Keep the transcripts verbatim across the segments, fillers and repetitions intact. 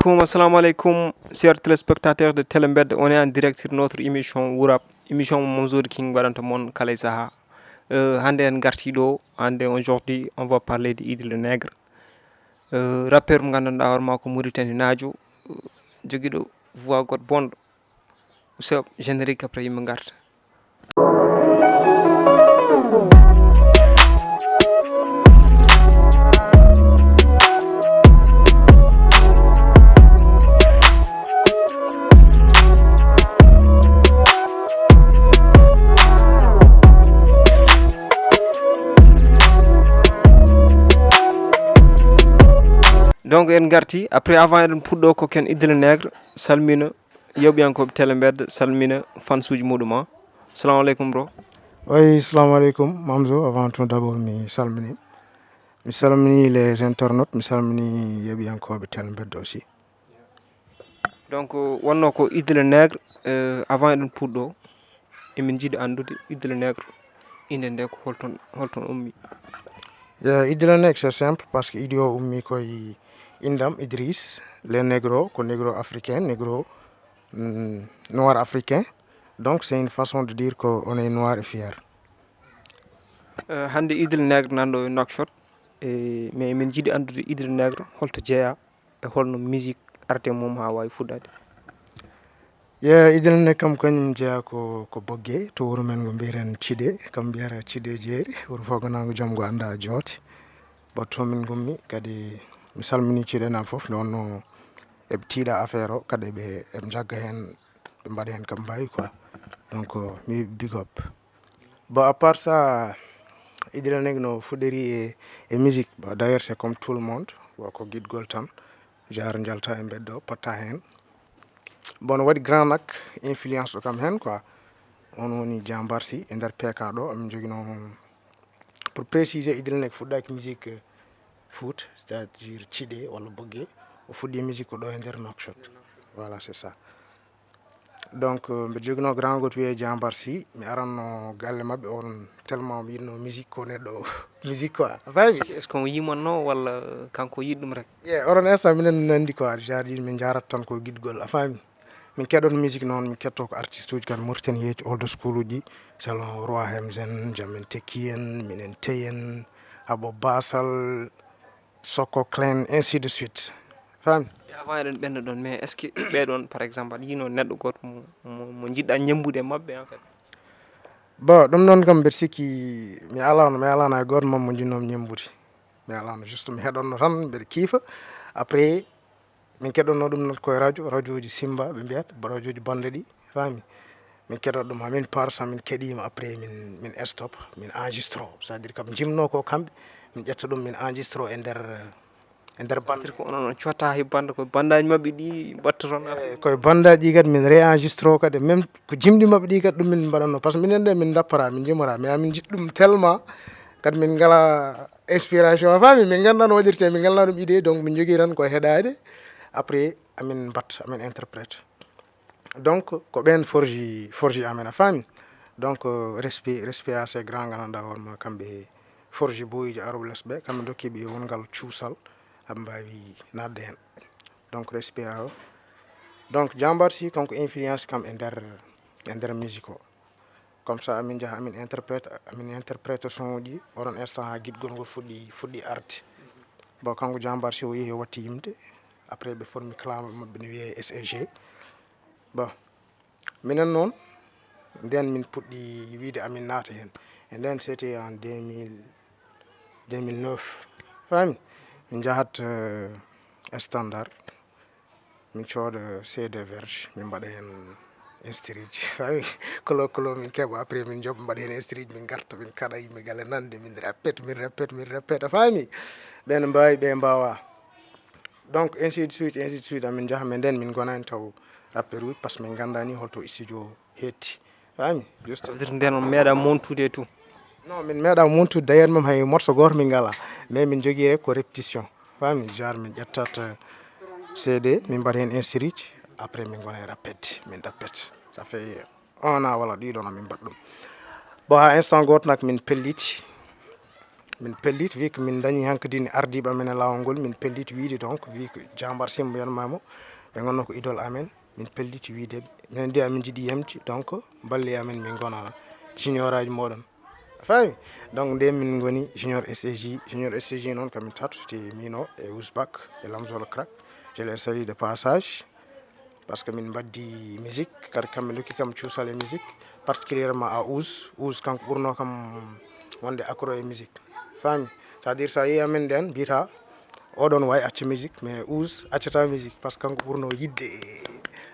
Assalamu alaikum, chers téléspectateurs de Telembed. On est en direct sur notre émission Wurap, émission Momzor King Barantamon Kalaïsaha. Hande en garti ɗo, hande aujourd'hui, on va parler de Idriss le Nègre. Euh, rappeur mo gandanɗa hoore makko Mauritanie najo, euh, jogiɗo voix goɗɗo bonɗo. Usep générique après yimɓe garta. Donc en garti après, avant eɗen puɗɗo, ko ken Idriss le Nègre salmina yeeɓiyankoɓe Télé Mbedda, salmina fansuji muɗum. Assalamu aleykum bro. Oui, assalamu aleykum Mamzo. Avant tout d'abord mi salmini, mi salmini les internautes, mi salmini yeeɓiyankoɓe Télé Mbedda aussi. Donc wonno ko Idriss le Nègre, euh, avant eɗen puɗɗo, emin jiiɗi anndude Idriss le Nègre, innde nde ko holton, holton ummi? Yeah, Idriss le Nègre c'est simple, parce que Idriss o ummi koye indam Idriss, le Nègre ko négro africain, négro, mm, noir africain. Donc c'est une façon de dire qu'on est noir et fier. Euh, hannde Idriss le Nègre nanɗo e Nouakchott, e, mais emin jiiɗi anndude Idriss le Nègre holto jeeya e holno musique arde mum ha wawi fuɗɗade? Ye Idriss le Nègre kam kañum jeeya ko, ko Bogge, to wuro men ngo mbiyen Cide, kam mbiyata Cide jeeri, wuro fof ko nango joom ngo annda joote. Bon, to min ngummi kadi mi salmini Cide naaɓe fof, nde wonno eɓe tiiɗa affaire o, kadi eɓe, eɓe njagga heen, ɓe mbaɗa heen kam mbawi quoi. Donc mi big up. Bon, à part ça, Idriss le Nègre no fuɗɗori e, e musique. Bon, d'ailleurs c'est comme tout le monde, bon, ko giɗgol tan, genre njalta e mbeddo, potta heen. Bon, no waɗi grand nak influence ɗo kam heen quoi. On woni Jambar Sy e nder P K ɗo, amin jogino, pour préciser, Idriss le Nègre fuɗɗaki musique, euh, foot, c'est-à-dire Cide walla Bogge, o fuɗɗi musique ko ɗo e nder Nouakchott. Voilà, c'est ça. Donc euh, mbeɗa jogino grand goto wiyee Jambar Sy, mi aranno galle maɓɓe, on tellement mi yiɗno musique, ko neɗɗo musique quoi, a faami? Est-ce que on yimanno walla kanko yiɗi ɗum rek? Ye, oɗon instant minen nandi quoi, genre min njarat tan ko giɗgol, a faami? Min keɗoto musique noon, min ketto ko artiste uji kan Mauritanie yeeji old school uji, selon Roi Hemzen, Jamin Teki en, minen Tey en, Abo Basal, Soko Clan, ainsi de suite. Faami? Avant eɗen ɓenna ɗon, mais est-ce que ɓeɗon par exemple aɗa yiino neɗɗo goto mo, mo, mo jiɗɗa ñembude e maɓɓe en fait? Bon, ɗum noon kam mbeɗa sikki mi alano, mi alano hay goto mabɓe mo jiɗnomi ñembude. Mi alano, juste mi heɗonno tan, mbeɗa kiifa. Après min keɗonno ɗum noon koye radio, radio ji Simba ɓe mbiyata, radio ji bande ɗi, faami? Min keɗoto ɗum ha min par, so min keɗima après min, min stop, min enregistre, c'est à dire kam jimno ko kamɓe, min ƴetta ɗum min enregistre e nder, e nder bande. Ko onon on cotta he bande, ko bandaji mabɓe ɗi mbatta toon? Eh, koye bandaji ɗi kadi min réenregistre kadi, même ko jimɗi mabɓe ɗi kadi ɗum min mbaɗanno, par ce que minen de min dappata, min jimata, mais amin jiɗi ɗum tellement kadi min ngala inspiration, a faami? Min nganndaa no waɗirtee, min nganndaa ɗum idée, donc min njogii tan ko heɗaade, après amin mbatta, amin interprète. Donc ko ɓeen forji, forji amen, a faami? Donc respect, respect à ces grands nganndanɗaa hoore ma, kamɓe forji boyiji Arab les ɓe, kamɓe ndokki ɓe wongal cuusal, aɓe mbaawi naatde heen. Donc respect à eux. Donc Jambar Sy kanko influence kam e nder, e nder musique o. Comme ça amin njaha amin interprète, amin interprète son uji, oɗon instant ha giɗgol ngol fuɗɗi, fuɗɗi arde. Bon, kanko Jambar Sy o yehi o watti yimde, après ɓe formi clan maɓɓe no wiyee S E G. Bon, minen noon nden min puɗɗi wiide amin naata heen. E nden c'était en deux mille, deux mille neuf, faami? Min njahat, euh, standard. Min cooda C D vierge, min mbaɗa heen instriji. Faami? Kolo, kolo min keɓa, après min njoɓa mbaɗa heen instriji, min ngarta, min kaɗa yimɓe galle nande, min répète, min répète, min répète, a faami? Ɓen mbaawi, ɓe mbaawa. Donc, ainsi de suite, ainsi de suite, amin njaha, mais nden min ngonani taw rappeur uji, par ce que min nganndani holto studio hetti. Faami? Juste. Ça veut dire nden on meeɗa montude e tout? Non, min meeɗa montude, d'ailleurs même hay morceau gooto min ngala. Mais min njogii rek ko répétition. Faami? Genre min ƴettat, euh, C D, min mbaɗa heen instriji, après min ngona e rappede, min rappede. Ça fait un an walla ɗiɗon amin mbaɗa ɗum. Bon, ha instant gooto nak min pelliti. Min pellit, vu que min dañi hankadin ardiiɓe amen e laawol ngol, min pellit wiide, donc, vu que Jambar Sy, mbiyanmaa mo, ɓe ngonno ko idole amen, min pellit wiide, minen de amin njiɗi yamti, donc, mballe amen min ngona junioraaji mooɗon. A faami? Donc, nde min ngoni junior S T J, junior S T J noon ko min tato, c'était Mino e Ousbak e Lamzolo Crack. Je les salue de passage. Parce que min mbaddi musique, kadi kamɓe ndokki kam cuusal e musique, particulièrement à Ouz. Ouz kanko ɓurno kam wonde accro e musique. Faami? C'est-à-dire, sa yeeyi amen nden, mbiyata, "Oɗon wawi acca musique, mais Ouz accata musique, parce que kanko ɓurno yidde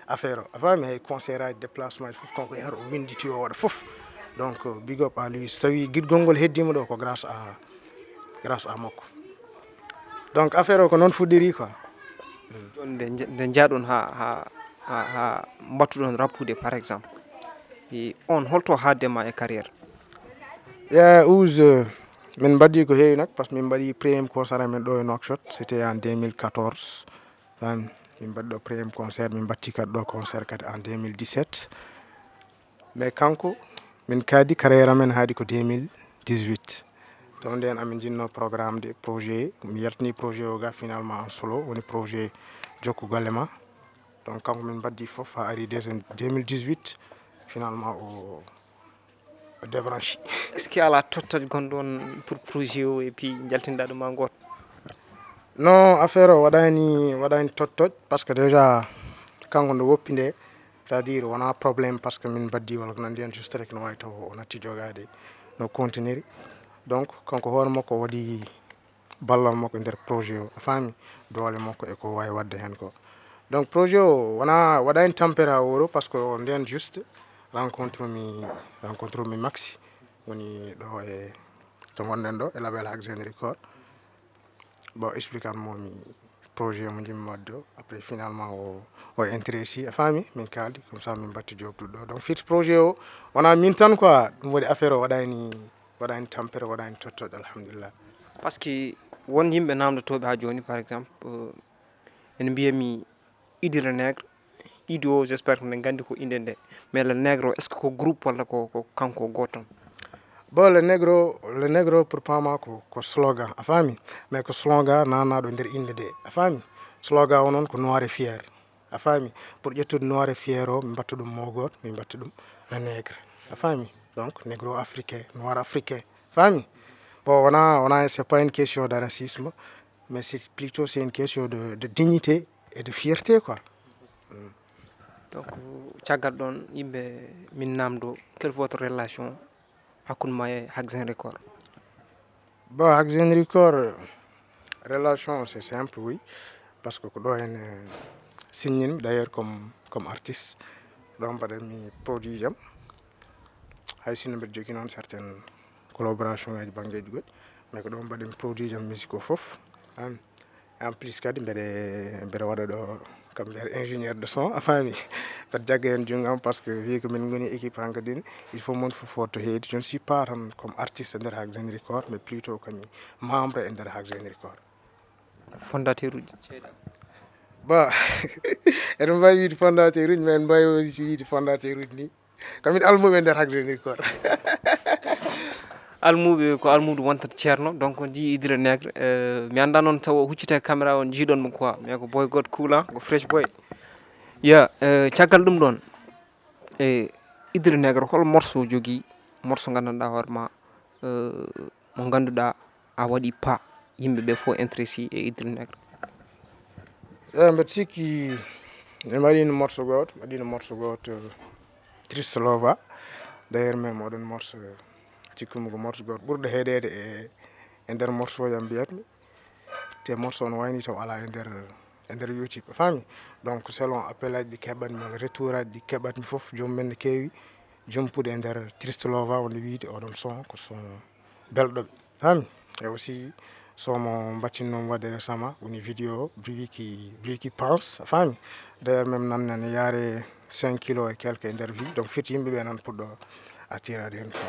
affaire o." A faami? Hay concert aji, déplacement aji fof, kanko yahata o winditi o waɗa fof. Donc, big up à lui. So tawi giɗgol ngol heddima ɗo, ko grâce à, grâce à makko. Donc, affaire o ko noon fuɗɗiri quoi. Jooni nde nja- nde njaaɗon ha ha ha ha mbattuɗon rappude, par exemple, e on holto haaddema e carrière? Yeah, Ouz, euh, min mbaɗi ko heewi nak, parce que min mbaɗi premier concert amen ɗo e Nouakchott, c'était en deux mille quatorze. Tan min mbaɗi ɗo premier concert, min mbatti kadi ɗo concert kadi en deux mille dix-sept. Mais kanko, min kaadi carrière amen haadi ko deux mille dix-huit. To nden amin jinno programme de projet, mi yaltini projet o ga finalement en solo, woni projet Jokku Golle Ma. Donc kanko min mbaddi fof ha ari deuxième deux mille dix-huit, finalement o, o débranché. Est-ce que ala tottat gonɗo on pour projet o et puis jaltinɗa ɗum ha goto? Non, affaire o waɗani, waɗani tottoj, parce que déjà kanko nde woppi nde, c'est-à-dire wona problème, parce que min mbaddi wala ko nandi hen, juste rek no wawi taw o natti jogade no continiri. Donc kanko hoore makko o waɗi ballal makko e nder projet o, a faami, doole makko e ko wawi wadde hen ko. Donc projet o wona, waɗani tampere ha woro, parce que o nden juste rencontre mi, rencontre mi Maxi, woni ɗo e to gonɗen ɗo e label Haxen Record. Bon, expliquan mo mi projet mo jimmi wadde o. Après finalement o, o intéressé, a faami, min kaldi, comme ça min mbatti jobdude ɗo. Donc firti projet o wona min tan quoi, ɗum waɗi affaire o waɗani, waɗani tampere, waɗani tottoɗe, alhamdulillah. Parce que won yimɓe namdotoɓe ha joni, par exemple, euh, ene mbiya mi Idy le Nègre. Idy o, j'espère que ne gandi ko inde nde, mais le Nègre o, est ce que ko groupe walla ko, ko kanko goto tan? Bon, le Nègre o, le Nègre o pour pama ko, ko slogan, a faami, mais ko slogan nanaɗo nder inde nde, a faami. Slogan o noon ko noir et fier, a faami. Pour ƴettude noir et fier o, min mbatta ɗum mot goto, min mbatta ɗum le Nègre, a faami. Donc négro africain, noir africain, a faami. Bon, wona, wona, c'est pas une question de racisme, mais c'est plutôt, c'est une question de, de dignité et de fierté quoi. Donc caggal ɗon yimɓe min namdo, quelle votre relation hakkunde ma e Haxen Record? Bon, Haxen Record, relation c'est simple, oui, parce que ko ɗo hen, euh, signini mi d'ailleurs comme, comme artiste. Ɗo mbaɗanmi produit jam, hay sinno mbeɗa jogui noon certaine collaboration ngaji banggueji goɗɗi, mais ko ɗo mbaɗanmi produit jam musique o foof. An en plus kadi mbeɗe, mbeɗa waɗa ɗo, kam mbiyata ingénieur de son, a faami. Mbeɗa jagga hen junggam, parce que vu que min goni équipe hankadin, il faut mon foof wotto heedi. Je ne suis pas tan comme artiste nder Haxen Record, mais plutôt komi membre e nder Haxen Record. Fondateur uji ceeɗa? Ba eɗen mbawi wiide fondateur uji, mais en mbawi wiide fondateur uji ni, kamin almuɓe nder Haxen Record. Almuɓe ko almudu wontat ceerno, donc on jii Idy le Nègre. Euh, mi anda noon taw o huccita caméra on jiiɗon mo quoi, mais ko boy god cool, hein, ko fresh boy. Ya, euh, caggal ɗum ɗon, e Idy le Nègre hol morceau jogui, morceau gandanɗa hoore ma, euh, mo ganduɗa a waɗi pas, yimɓe ɓe fof intéressé e Idy le Nègre? Eyi, mbeɗa sikki mi waɗino morceau goto, mi waɗino morceau goto, Triste Lova. D'ailleurs même oɗon morceau cikkumi ko morceau goto ɓurɗo heeɗede e, e nder morceau jam mbiyatmi. Te morceau on wayni taw ala e nder, e nder YouTube, a faami. Donc selon appel aji ɗi keɓatmi walla retour aji ɗi keɓatmi foof, joomum en ne keewi jumpude e nder Triste Lova, wonde wiide oɗon son ko son belɗo, faami. E aussi son mo mbattinnomi wadde récemment woni vidéo Bruit qui, Bruit qui pense, a faami. D'ailleurs même nan nene yaare cinq kilos et quelque e nder vie, donc firti yimɓe ɓe nan puɗɗo attirade hen quoi.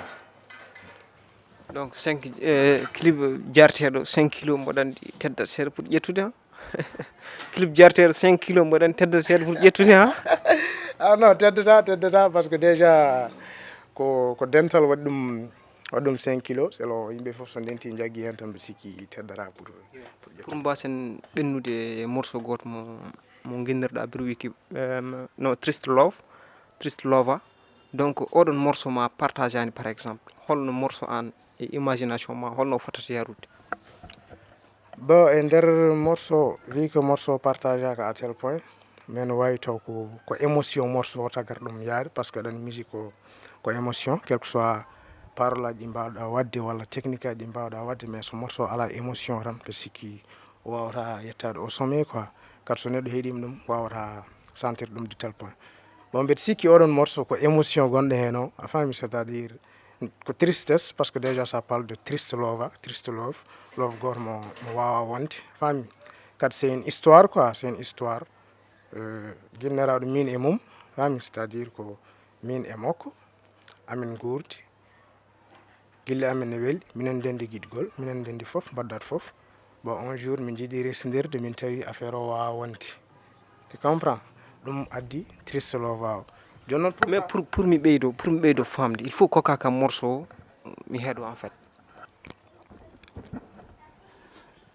Donc cinq, eh, clip jarteɗo cinq kilo, mboɗo andi teddat seeɗa pour ƴettude, ha? Clip jarteɗo cinq kilo, mboɗo andi teddat seeɗa pour ƴettude, ha? Ah non, teddata, teddata, parce que déjà ko, ko dental waɗi ɗum, Waɗ ɗum cinq kilos, selon yimɓe fof so ndenti jaggi heen tan, mbiɗa sikki teddata pour, pour ƴettude. Pour mbasen ɓennude e morceau gooto mo, mo ngenndirɗa, mbiɗa wiki, em, no, Triste Love, Triste Lova. Donc, oɗon morceau ma partageani, par exemple, holno morceau an e imagination ma, holno fotata yarude? Bon, e nder morceau, vu que morceau partageaka à tel point, mais no waawi taw ko, ko émotion morceau o tagata ɗum yaade, parce que ɗan musique ko, ko émotion, quel que soit parole aji ɗi mbaawɗa waɗde walla technique aji ɗi mbaawɗa waɗde, mais so morceau ala émotion tan, mbiɗa sikki o waawata yettaade au sommet quoi. Kadi so neɗɗo heɗiima ɗum, waawata sentir ɗum de tel point. Bon, mbiɗa sikki oɗon morceau ko émotion gonɗo heen o, a faami, c'est-à-dire ko tristesse, parce que déjà ça parle de triste love, triste love, love gooto mo, mo waawa wonde, a faami. Kadi c'est une histoire quoi, c'est une histoire. Euh, ginniraaɗo min e mum, a faami, c'est-à-dire ko min e makko, amin nguurdi. Gille amen ne weli, minen ndenndi giɗgol, minen ndenndi fof, mbaɗdat fof. Bon, un jour, min njiɗi resndirde, min tawi affaire o waawa wonde. Tu comprends? Ɗum addi triste love o. Jooni noon, mais pour, pour mi ɓeydo, pour mi ɓeydo famde, il faut kokka kam morceau o, mi heɗo en fait.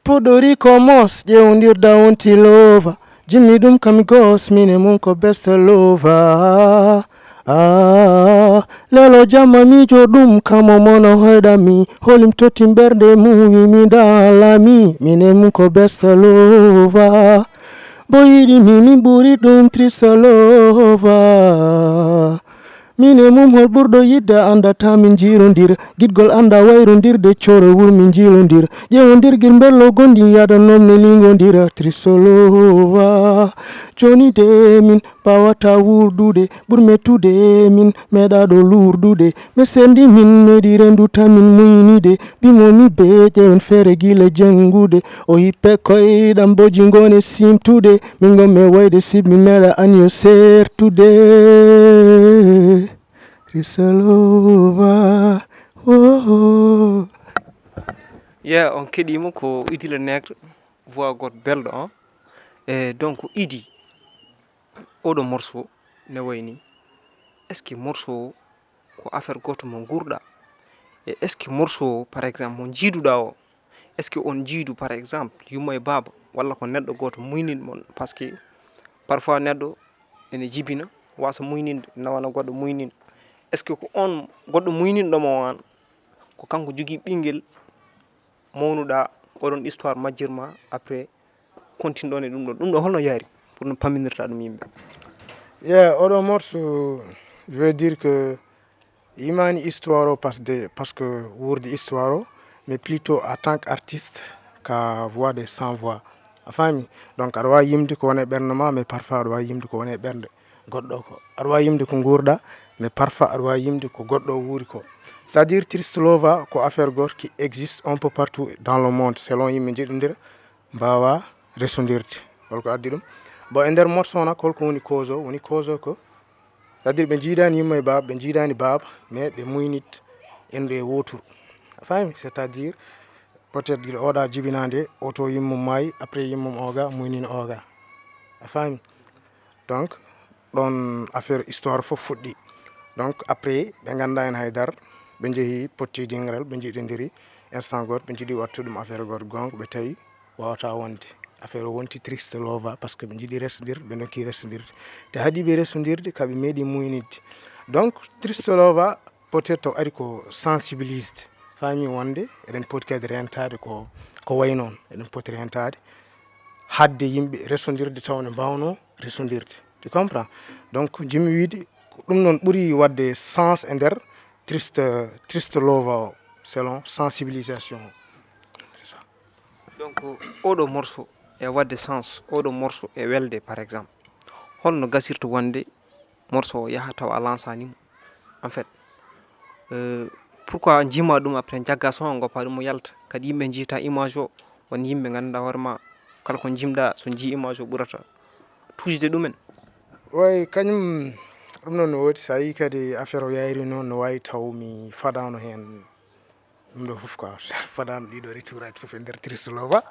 Puerto Rico mos ƴeewndirda wonti lova. Jimmi ɗum kami gos, min e mum ko best lova. Ah, lelo jamma miijo ɗum kamo mono hoyɗami. Holim tottim ɓernde mum, wi mi daalami. Min e mum ko best lova. Bo yiɗi mi, min ɓuri ɗum triste lova. Min e mum hol ɓurɗo yiɗde, anndata min njiirondir. Giɗgol annda wayrondirde, cooro wur min njiilondir. Ƴeewondir gir mbello gonɗi, yada noom ne liŋondira. Triste lova. Jooni de min mbaawata wuurdude, ɓur mettude min meeɗa ɗo luurdude. Mi sendi min meeɗi renduta min muynide. Bimo mi be ƴeewen feere gila janngude. O hippe koyɗam boji ngone simtude. Min gon mi wayde sib mi meeɗa an yo sertude. Triste lova. Oh, oh. Yeah, on keɗiima ko Idy le Nègre, voix goɗɗo belɗo, hein. E donc, Idy, oɗo morceau ne wayni. Est-ce que morceau o ko affaire gooto mo nguurɗa? E est-ce que morceau o, par exemple, mo njiiduɗa o, est-ce que on njiidu, par exemple, yumma e baaba, walla ko neɗɗo gooto muynin mon? Parce que parfois neɗɗo ene jibina, wasa muyninde, nawana goɗɗo muynin. Est-ce que ko on goɗɗo muyninɗo mo o an, ko kanko jogii ɓinngel mawnuɗa, oɗon histoire majjirma, après continue ɗon e ɗum ɗon. Ɗum ɗo holno yaari pour no pamminirta ɗum yimɓe? Yeah, oɗo morceau, je veux dire que imaani histoire o parce que, parce que wuurdi histoire o, mais plutôt en tant qu'artiste, ka voix des sans voix. A faami? Donc aɗa waawi yimde ko woni e ɓernde ma, mais parfois aɗa waawi yimde ko woni e ɓernde goɗɗo ko. Aɗa waawi yimde ko nguurɗa, mais parfois aɗa waawi yimde ko goɗɗo o wuuri ko. C'est-à-dire triste lova ko affaire gooto qui existe un peu partout dans le monde, selon yimɓe njiɗondira, mbaawa resondirde. Holko addi ɗum? Bon, e nder morceau o nak, holko woni cause o? Woni cause o ko, c'est-à-dire ɓe njiidaani yumma e baaba, ɓe njiidaani baaba, mais ɓe muynit ennde wooturu. A faami? C'est-à-dire, peut-être gila oɗa jibinaande, oto yummum maayi, après yummum oga, muynin oga. A faami? Donc, ɗon affaire histoire fof fuɗɗi. Donc, après, ɓe ngannda heen haydara, ɓe njehi potti dingiral, ɓe njiɗondiri, instant gooto, ɓe njiɗi wattude ɗum affaire gooto goonga, ɓe tawi wawata wonde. Affaire o wonti triste lova, parce que ɓe njiɗi resondirde, ɓe ndokki resondirde. Te haɗi ɓe resondirde, ka ɓe meeɗi muynidde. Donc, triste lova, peut-être o ari ko sensibilisde. Faami wonde, eɗen poti kadi rentaade ko, ko way noon. Eɗen poti rentaade, haɗde yimɓe resondirde taw ne mbawno resondirde. Tu comprends? Donc, jimmi wiide, ko ɗum noon ɓuri waɗde sens e nder triste, triste lova o, selon sensibilisation o. C'est ça. Donc, oɗo morceau e waɗde sens, oɗo morceau e welde, par exemple. Holno gasirta wonde morceau o yaha tawa a lançani mo? En fait, euh, pourquoi jima ɗum après jagga son o goppa ɗum o yalta? Kadi yimɓe njiita image o, won yimɓe ngannduɗa hoore ma, kala ko jimɗa, so jii image o ɓurata tuusde ɗumen. Way, kañum, ɗum noon no woodi, so a yii kadi affaire o yayri noon, no waawi taw mi fadaano heen. Ɗum ɗo fof quoi, fadaano ɗiɗo retour aji fof e nder triste lova,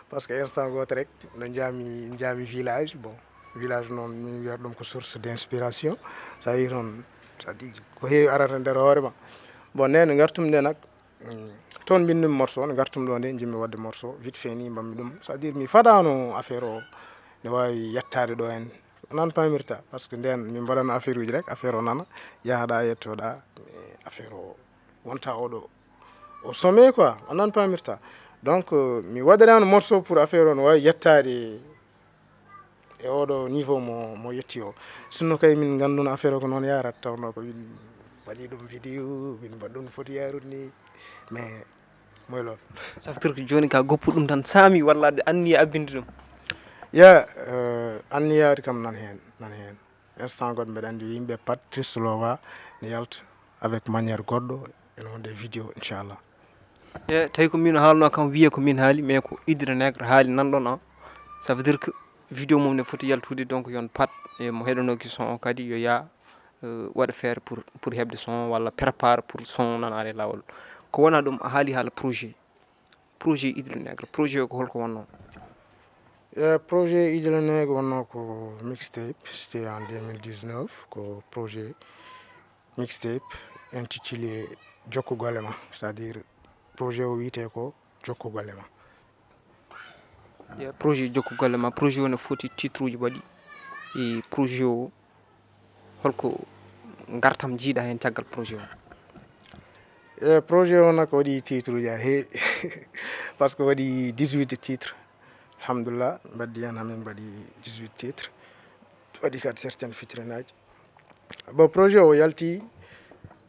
parce que instant gooto rek no njaami, njaami village, bon, village noon min wiyata ɗum ko source d'inspiration, so a yii toon, c'est-à-dire ko heewi arata nder hoore ma. Bon, nden ngartum nde nak, mm, toon mbinndumi morceau, ngartum ɗo nde njimmi waɗde morceau vite fait ni, mbammi ɗum. C'est-à-dire mi fadaano affaire o ne waawi yettaade ɗo en. Nan pamirta, parce que nden min mbaɗano affaire uji rek, affaire o nana, yahaɗa yettoɗa, mais affaire o wonta oɗo o sommet quoi, a nan pamirta. Donc, euh, mi waɗanano morceau pour affaire o ne waawi yettaade e oɗo niveau mo, mo yetti o. Sinno kay min ngannduno affaire o ko noon yarat, tawno ko min mbaɗi ɗum vidéo, min mbaɗi ɗum foti yarude ni, mais moy lool. Ça veut dire que jooni ka goppu ɗum tan saami walla aɗa anniya abbinde ɗum? Ya, euh, anniyaade kam nan heen, nan heen. Instant goɗɗo mbeɗa anndi yimɓe pat triste lowa ne yalta avec manière goɗɗo ene wonde vidéo, inchallah. E tawi ko min o haalno kam, wiye ko min haali, mais ko Idrissa Negre haali nan ɗon an. Ça veut dire que vidéo mum ne foti yaltude, donc yon pat e mo heɗonoki son o kadi yo yaa, euh, waɗa feere pour, pour heɓde son walla prépare pour son nanaade lawol. Ko wona ɗum a haali haala projet. Projet Idrissa Negre, projet o ko holko wonno? E projet Idrissa Negre wonno ko mixtape, c'était en deux mille dix-neuf, ko projet mixtape intitulé Jokku Golle Ma, c'est-à-dire projet o wiyete ko Jokku Golle Ma. Ya, projet Jokku Golle Ma, projet o ne foti titre uji waɗi e projet o, holko ngartam jiiɗa heen caggal projet o? E projet o nak waɗi titre uji a heewi parce que waɗi dix-huit titres, alhamdulillah, mbaddi heen hamin mbaɗi dix-huit titres, waɗi kadi certaines featuring aji. Bon, projet o yalti,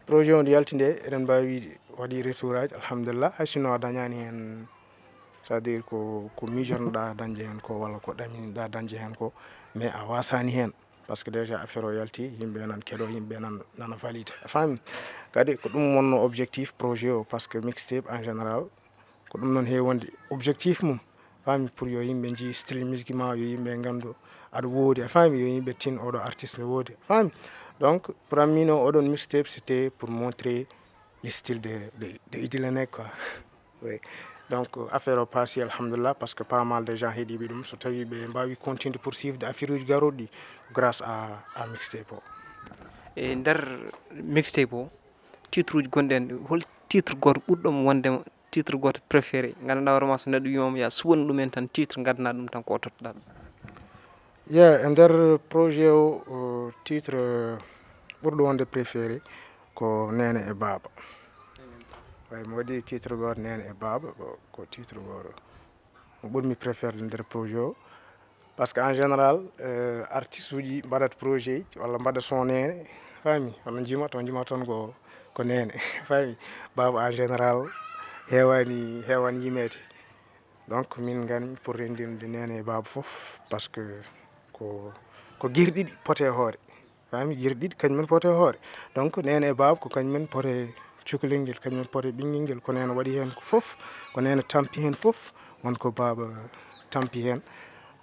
projet o nde yalti nde eɗen mbawi wiide waɗi retour aji, alhamdulillah, hay sinno a dañani heen, c'est à dire ko, ko mijotoɗa dañde heen ko walla ko ɗaminoɗa dañde heen ko, mais a wasani heen. Parce que déjà affaire o yalti, yimɓe nan keɗo, yimɓe nan nana valide, a faami? Kadi ko ɗum wonno objectif projet o, parce que mixtape en général ko ɗum noon heewi wonde objectif mum, faami, pour yo yimɓe njii style musique ma, yo yimɓe nganndu aɗa woodi, a faami, yo yimɓe tin oɗo artiste ne woodi, a faami? Donc pour an min o oɗon mixtape c'était pour montrer le style de, de, de Idrissa Negre quoi. Oui. Donc affaire o paasi, alhamdulillah, parce que pas mal de gens heɗiɓe ɗum, so tawi ɓe mbawi continude poursuivre affaire uji garoɗi grâce à, à mixtape o. E nder mixtape o, titre uji gonɗi en, hol titre goto ɓurɗo mo wonde titre goto préféré, gandanɗa hoore ma so neɗɗo wimama ya suwanu ɗum en tan titre, gadana ɗum tan ko o tottoɗa ɗum? Yeah, e nder projet o, o titre, euh, ɓurɗo wonde préféré ko Neene e Baaba. Way, mi waɗi titre goto Neene e Baaba, ko, ko titre goto mo ɓurmi préféré nder projet o. Parce que en général, euh, artiste uji mbaɗat projet walla mbaɗa son Neene, faami, walla jima to jima toon ko, ko Neene, faami. Baaba en général heewani, heewani yimeede. Donc min ngani pour rendirde Neene e Baaba fof, parce que ko, ko giri ɗiɗi pote e hoore. Faami, giri ɗiɗi kañum en pote e hoore. Donc Neene e Baaba ko kañum en pote cukalel ngel, kañum en pote ɓinngel ngel, ko Neene waɗi heen ko fof, ko Neene tampi heen fof, won ko Baaba tampi heen.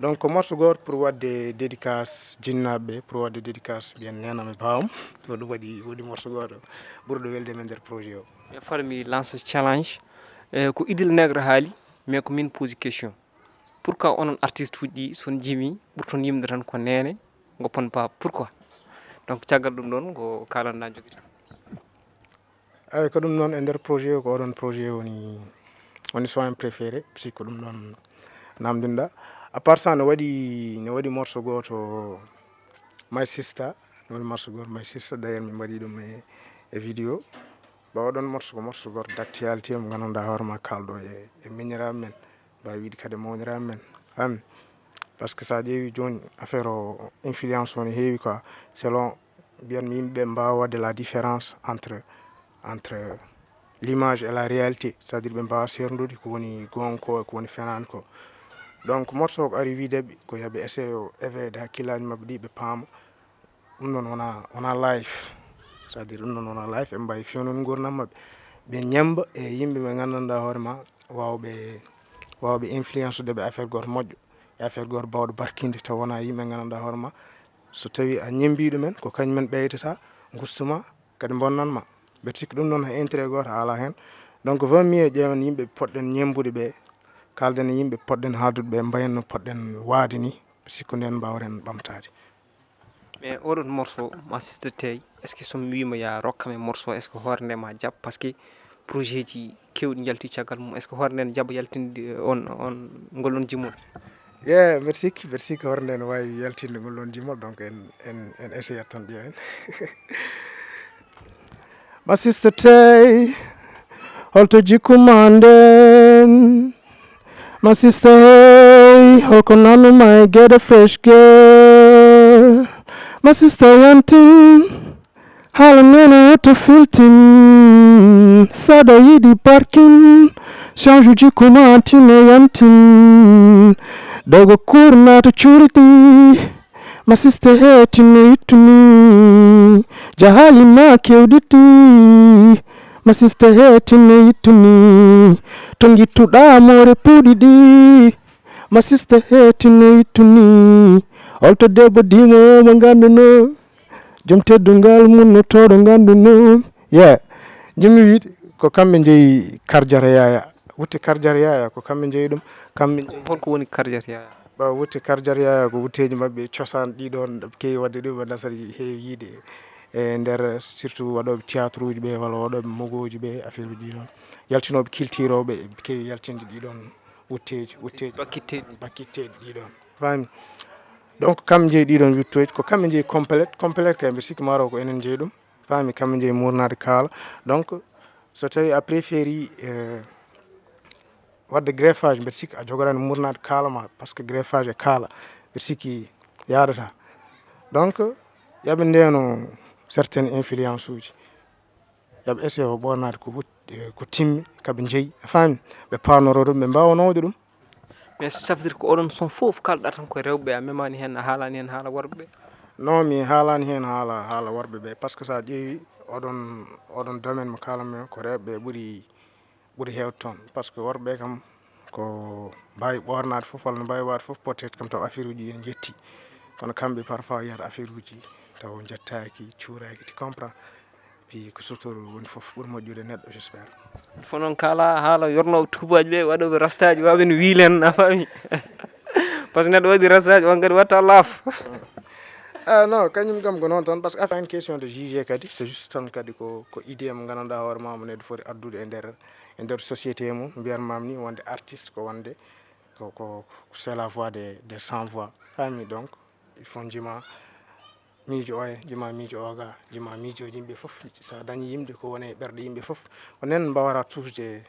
Donc ko morceau goto pour waɗde dédicace jinnaaɓe ɓe, pour waɗde dédicace mbiyen Neene am e Baaba am. Ko ɗum waɗi, waɗi morceau goto ɓurɗo welde men nder projet o. E far mi lance challenge, e ko Idrissa Negre haali, mais ko min posi question. Pourquoi onon artiste uji ɗi son jimi ɓurton yimde tan ko Neene, goppon Baaba? Pourquoi? Donc caggal ɗum ɗon ko kalanɗa joguiɗa. Eyi, ko ɗum noon e nder projet o, ko oɗon projet woni, woni son préféré, puisque ko ɗum noon namdinɗa. À part ça, no waɗi, no waɗi morceau goto My Sister, no waɗi morceau goto My Sister, d'ailleurs min mbaɗi ɗum e, e vidéo. Ba oɗon morceau ko morceau goto d'actualité mo ganduɗa hoore ma kalɗo e, e miñiraaɓe men. Mbawi wiide kadi mawniraaɓe men. An, parce que sa ƴeewi jooni affaire o influence o ne heewi quoi, selon mbiyanmi yimɓe mbawa wadde la différence entre, entre l'image et la réalité, c'est à dire ɓe mbawa serdude ko woni gonga ko e ko woni fenani ko. Donc morceau o ko ari wiideɓe ko yooɓe essaye o éveillé de hakkillaji mabɓe ɗi ɓe paama. Ɗum noon wona, wona life, c'est à dire ɗum noon wona life, ɓe mbawi fewnude gurdam mabɓe, ɓe ñemba e yimɓe ɓe gandanɗa hoore ma wawɓe, wawɓe influence de ɓe affaire goto moƴƴo, e affaire goto bawɗo barkinde, taw wona yimɓe gandanɗa hoore ma so tawi a ñembi ɗumen ko kañumen ɓeydata gustu ma, kadi bonnan ma. Ɓe sikki ɗum noon hay intérêt goto ala hen. Donc vaut mieux ƴeewen yimɓe poɗɗen ñembude ɓe, kalden e yimɓe poɗɗen haaldude ɓe, mbayen no poɗɗen waade ni, ɓe sikku nden mbawren ɓamtaade. Mais oɗon morceau, ma sister Tay, est ce que so mi wiima ya rokkam e morceau, est ce que hoore nde ma jaɓ? Parce que projet ji kewɗi njalti caggal mum, est ce que hoore nde ne jaɓa yaltinde on, on ngol on jimol? Yeah, mbeɗa sikki mbeɗa sikki hoore nde ne waawi yaltinde ngol ɗon jimol, donc en en en essayat tan ƴeewen. Ma sister Tay, holto jikku ma nden? Ma sister hey, holko nanuma e get a fresh girl? Ma sister yantin, haala nene hoto filtin. Saɗa yiɗi barkin, change jikku ma tine yantin. Dogo kur nato cuuriti. Ma sister hey, tinno ittuni, jahali ma kewɗiɗi. Ma sister hey, tinno ittuni, to gittuɗa more puɗiɗi. Ma sister hey, tinno ittuni, holto debbo dimo mo ganduno, joom teddungal mum no toɗo ganduno. Yeah, jimmi wiide ko kamɓe jeeyi karjata yaya, wutte karjata yaya ko kamɓe jeeyi ɗum. Kamɓe jeeyi. Holko woni karjata yaya? Ɓawa wutte karjata yaya ko wutteji mabɓe cosaan ɗiɗon ɓe kewi wadde ɗum ɓe nasara heewi yiide e nder surtout waɗoɓe théâtre uji ɓe walla waɗoɓe mogoji ɓe affaire uji ɗiɗon, yaltinoɓe kiltiroɓe ɓe kewi yaltinde ɗiɗon wutteji wutteji bakkitteɗi bakkitteɗi ɗiɗon, fami. Donc kamɓe jeeyi ɗiɗon wuttoji ko kamɓe jeeyi complète complète kay mbiɗa sikki maro ko enen jeeyi ɗum, fami, kamɓe jeeyi murnade kaala. Donc so tawi a préféri wadde greffage mbeɗa sikki a jogorani murnade kaala ma, parce que greffage e kaala mbeɗa sikki yadata. Donc yaɓe ndeno certaine influence uji, yaɓe essaye o ɓornade ko wut- eh, ko timmi kaɓe jeeyi, a fami, ɓe panoro ɗum ɓe mbawa nawde ɗum. Mais ça veut dire ko oɗon son fof kalɗa tan koye rewɓe, a memani hen, a haalani hen haala worɓe? Non, mi haalani hen haala haala worɓe ɓe, parce que sa ƴeewi oɗon oɗon domaine mo kalanmi ko rewɓe ɓe ɓuuri ɓuuri hewde toon, parce que worɓe kam ko mbawi ɓornade fof walla no mbawi wade fof, peut être kam taw affaire uji ene jetti, kono kamɓe parfois yiyata affaire uji taw jettaki cuuraki, ti comprend. Puis ko sutoro woni fof ɓuuri moƴƴude neɗɗo, j'espère. Fo noon kala haala yornoɓe tubaji ɓe waɗoɓe rastaji waɓe no wiilen, a faami? Par ce que neɗɗo waɗi rastaji on kadi watta laaf. Ah non, kañum kam ko noon tan, parce que affaire une question de juger kadi, c'est juste tan kadi ko ko idée mo gandanɗa hoore ma mo neɗɗo foti addude e nder e nder société mum, mbiyatmami ni wonde artiste ko wonde ko ko c'est la voix des des sans voix, faami? Donc il faut jima miijo oya, jima miijo oga, jima miijoji yimɓe fof. Sa dañi yimɓe ko woni e ɓerɗe yimɓe fof, ko nen mbawata touchde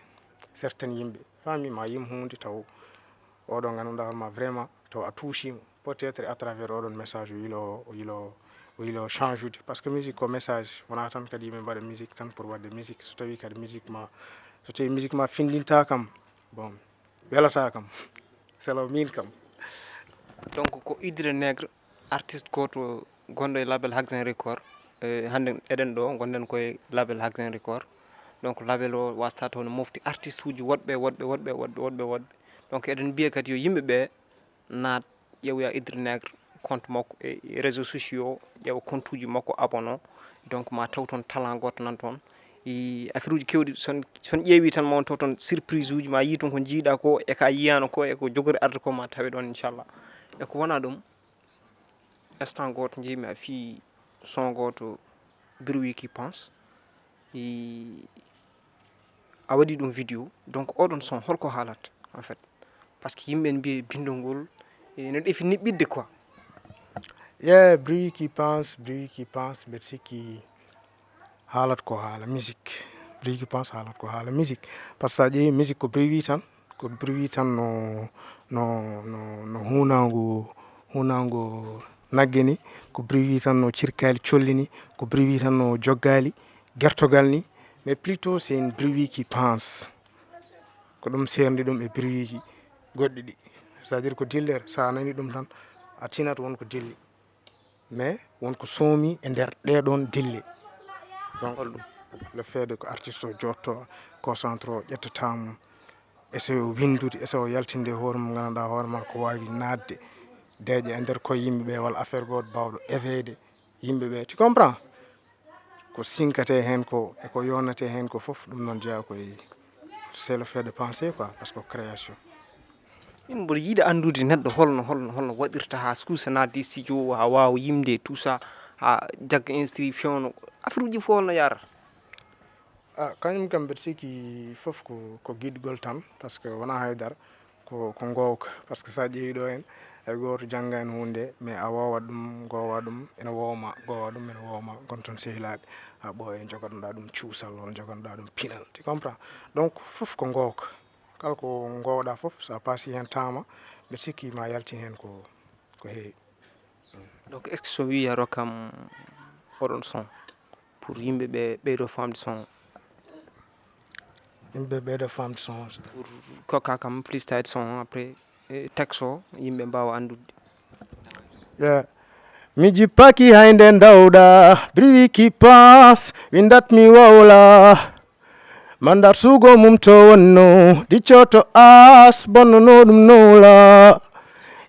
certaine yimɓe, faami? Ma yim hunde taw oɗo ganduɗa hoorema vraiment taw a touchimo peut être à travers oɗon message o yilo o yilo o yilo changeude, parce que musique ko message, wona tan kadi yimɓe mbaɗa musique tan pour wadde musique. So tawi kadi musique ma so tawi musique ma findinta kam, bon, welata kam. Selaw min kam. Donc ko Idrissa Negro, artiste goto gonɗo e label Haxen Record. E hande eɗen ɗo gonɗen koye label Haxen Record. Donc label o wasta toon mofti artiste uji woɗɓe woɗɓe woɗɓe woɗɓe woɗɓe woɗɓe. Donc eɗen mbiya kadi yo yimɓe ɓe naat ƴeewoya Idrissa Negro compte makko e réseau sociaux, ƴeewa compte uji makko, abonné. Donc ma taw toon talent goto nan toon. Affaire uji kewɗi son son ƴeewi tan ma on taw toon surprise uji, ma yi toon ko jiiɗa ko e ka yiyano ko e ko jogori arde ko ma tawe ɗon inchallah. E ko wona ɗum, instant goto jeeymi a fii son goto, Bruit qui pense, a waɗi ɗum vidéo. Donc oɗon son holko haalata en fait? Parce que yimɓe ne mbiya bindol ngol ene ɗefi niɓɓiɗde quoi. Yeah, Bruit qui pense, Bruit qui pense, mbeɗa sikki haalat ko haala musique. Bruit qui pense haalat ko haala musique, parce que sa ƴeewi musique ko bruit tan, ko bruit tan no no no no hunangu hunangu nagge ni, ko bruit tan no cirkali colli ni, ko bruit tan no joggali gertogal ni. Mais plutôt c'est une bruit qui pense, ko ɗum serndi ɗum e bruitji goɗɗi ɗi. C'est à dire ko diller, sa nani ɗum tan a tinat won ko dilli, mais won ko soomi e nder ɗeɗon dille. Donc le fait de ko artiste o jotto concentre o ƴettata mum, essaye o windude, essaye o yaltinde e hoore mum gandanɗa hoore ma ko wawi nadde deeƴa e nder koye yimɓeɓe walla affaire goto bawɗo éveillede yimɓeɓe, tu comprend? Ko sinkate hen ko e ko yonate hen ko foof ɗum noon jeeya koye c'est le fait de penser quoi, parce que création. Min mboɗo yiɗi anndude neɗɗo holno, holno, holno waɗirta haa suusa naatde studio, haa waawa yimde, tout ça, haa jagga instru fewno. Affaire uji fof holno yarata? Ah, kañum kam mbeɗa sikki fof ko, ko giɗgol tan, par ce que wonaa haydara, ko, ko ngoowka. Par ce que so a ƴeewi ɗo heen, hay gooto janngaani huunde, mais a woowat ɗum, ngoowaa ɗum, ene woowma, ngoowaa ɗum, ene woowma, ngon toon sehilaaɓe, haa ɓooya, njogotoɗaa ɗum cuusal, walla njogotoɗaa ɗum pinal, tu comprends? Donc, fof ko ngoowka. Kala ko ngoowɗaa fof, so a paasii heen taama, mbeɗa sikki ma yaltin heen ko, ko heewi. Donc, est-ce que so wii a rokkam oɗon son pour yimɓe ɓe ɓeydo famde son? Yimɓe ɓeydo famde son. Pour kokka kam freestyle son, après, eh, texte o, yimɓe mbaawa anndude. Yeah. Mi jippaaki hay nde ndawɗa, briwi ki paas, windat mi wowla. Mandar sugo mum to wonno, diccoto as, bonnono ɗum nowla.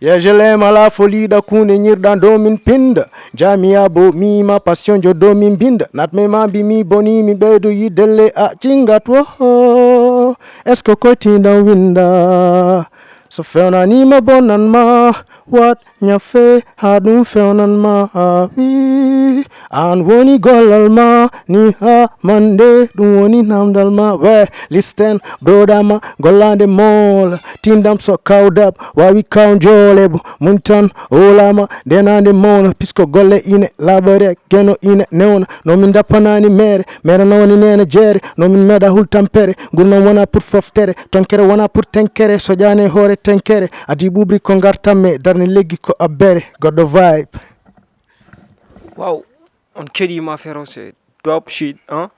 Ya je l'aime à la folie da kune nyirda domin pinda. Jami'a bo mi ma passion jo domin binda. Nat me ma bi mi boni mi ɓeydo yidde le a cingat wo. Est-ce que koy tindan winda? So fewnanima bonan ma, wat ñafe haa ɗum fewnan ma wi. An woni gollal ma, ni haa mande ɗum woni namdal ma. We, listen, broda ma, gollande mool. Tindam so kawdab, wawi kaw joole bo. Mun tan, olama, denande mool. Puisque golle ine, labare, geno ine, newna. No min dappanani mere, mere no woni nene jeere. No min meɗa hul tampere, ngol noon wona pour foftere. Tonkere wona pour tenkere, so ƴaane hoore tenkere. Adi ɓuɓri ko ngartamme, darne leggi ko abbere. Goɗɗo vibe. Waaw, on keɗiima féroce, dope shit, hein?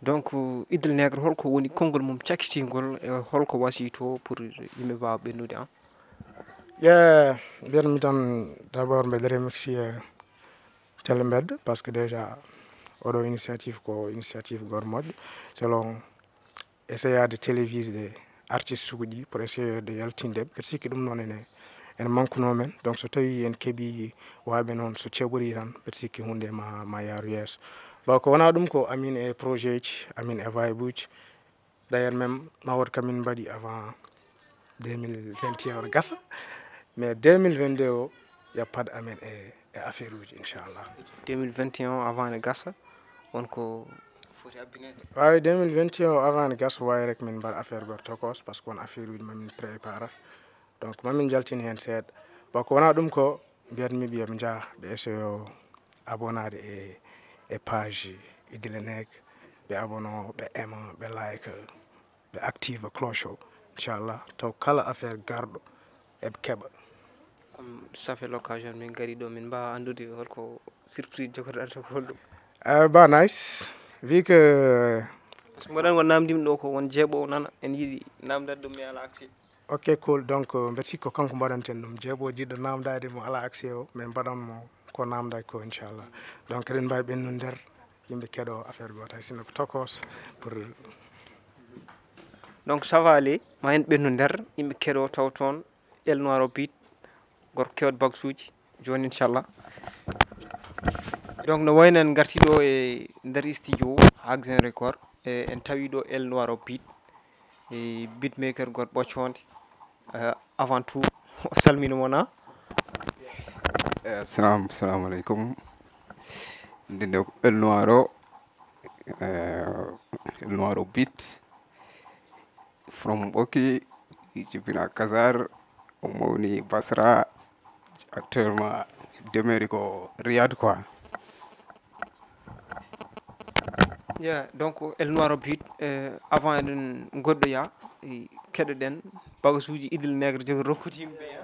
Donc, Idle Nègre, holko woni konngol mum cakkitingol e holko wasiyto pour yimɓe mbaawa ɓennude, hein? Yeah, mbiyatmi tan d'abord mbeɗa remercier Télé Mbed, par ce que déjà oɗo initiative ko initiative goto moƴƴo, selon essayade télévisé artiste uji pour essayer de yaltinde. Mbeɗa sikki ɗum noon ene, ene mankuno men. Donc so tawi en keeɓi waɓe noon so ceɓori tan, mbeɗa sikki hunde ma, ma yaaru yeeso. Bon, ko wona ɗum ko amin e projet ji, amin e vibe uji. D'ailleurs même, ma wood kamin mbaɗi avant deux mille vingt et un o gasa. Mais deux mille vingt-deux o, ya pad amen e, e affaire uji, inchallah. Deux mille vingt et un avant ne gasa, on ko foti abbineede. Waawi deux mille vingt et un o avant ne gasa, waawi rek min mbaɗa affaire goto tokos, par ce que won affaire uji mamin prépara. Donc mamin jaltin heen seeɗa. Bon, ko wona ɗum ko mbiyatmi ɓiya mi njaha ɓe essayo abonade e, e page Idle Nègre, ɓe abono, ɓe aima, ɓe like, ɓe active cloche o, inchallah, taw kala affaire garɗo eɓe keɓa. Comme ça fait l'occasion min gari ɗo, min mbawa andude holko surprise jogotoɗa to ko holɗum? Eh, ba nice, vu que parce que mboɗon ko namdim ɗo ko won jeeɓo nana en yiɗi namdade ɗum mi ala accès. Ok, cool. Donc, euh, mbeɗa sikki ko kanko mbaɗanten ɗum. Jeeɓo jiɗɗo namdade mo ala accès o, min mbaɗan mo ko namday ko, inchallah. Donc, eɗen mbawi ɓennude nder yimɓe keɗo affaire goto, hay sinno ko tokos pour. Donc, ça va aller, ma en ɓennu nder yimɓe keɗo taw toon El Noir o beat, gorko kewɗo bagsuji, joni inchallah. Donc, no wayno en garti ɗo e nder studio Haxen Record, e en tawi ɗo El Noir o beat, e beatmaker goto ɓoccoonde. Eh, avant tout, o salmini mon, ah. Eh, salam, salamu alaikum. Ndende ko El Noir o, eh, El Noir o beat. From Ɓoki, jibina Kazar, o mawni Basra, actuellement demeeri ko Riyad quoi. Yeah, donc El Noir o beat, eh, avant eɗen goɗɗoya, eh, keɗoɗen bagasuji Idle Nègre jogi rokkude yimɓe ɓe, eh.